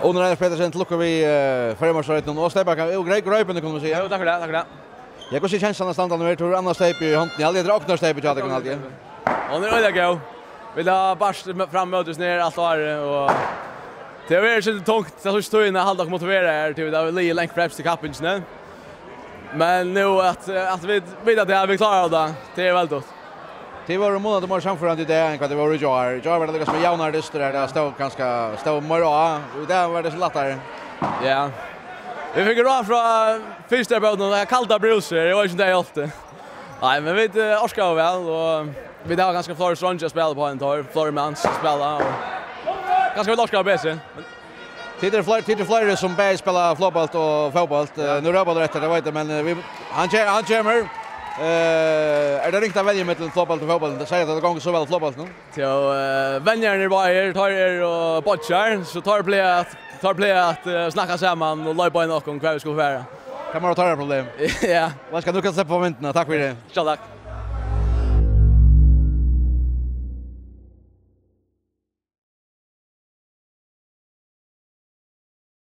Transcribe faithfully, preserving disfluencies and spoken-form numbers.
Onur Einars Petersen, til lukku við, eh, føroyameistaratitlinum og steypinum og greip, greipinum, kunnu vit siga. Jú, takk fyri tað, takk fyri tað. Ja, hvussu er kenslan at standa nú her? Tú hevur annað steyp í hondini. Eg haldi, hetta er okna steyp hjá tykkum, haldi eg. Hon er øgiliga góð. Vit hava barist fram móti hesum her alt árið, og tað hevur verið svolítið tungt, tað er so støðið at halda okkum motiverað her, tí vit hava ligið langt fremst í kappingini. Men nú at, at vit vita at vit klára tað, tað er veldigt. Tit vóru munandi meira sannførandi í dag enn hvat tit vóru í gjár. Í gjár var tað líka sum javnari dystur her, tað stóð kanska, stóð meira á. Og í dag var tað so lættari. Ja. Vit fingu ráð frá fysioterapeutinum, tað er kalda brúsur, eg veit ikki um tað hjálpti. Nei, men vit, eh, orkaðu væl, og vit hava kanska fleiri streingir at spæla á enn teir, fleiri menn at spæla, og kanska vit orkaðu betri. Tit eru fleiri, tit eru fleiri sum bæði spæla flogbólt og fótbólt. Ja. Eh, nú rópar tú eftir, tað veit eg, men, eh, vit, hann ke-, hann kemur. Eh, er tað ringt at velja millum flogbólt og fótbólt? Tað sigur at tað gongur so væl í flogbóltinum. Tað er, eh, venjararnir báðir, teir eru beiggjar, so teir plaga at, teir plaga at, eh, snakka saman og leiðbeina okkum hvar vit skulu fara. Tað má vera teirra problem. Ja. Væl, skal nú kanska sleppa fáa myndina. Takk fyri. Sjálv takk.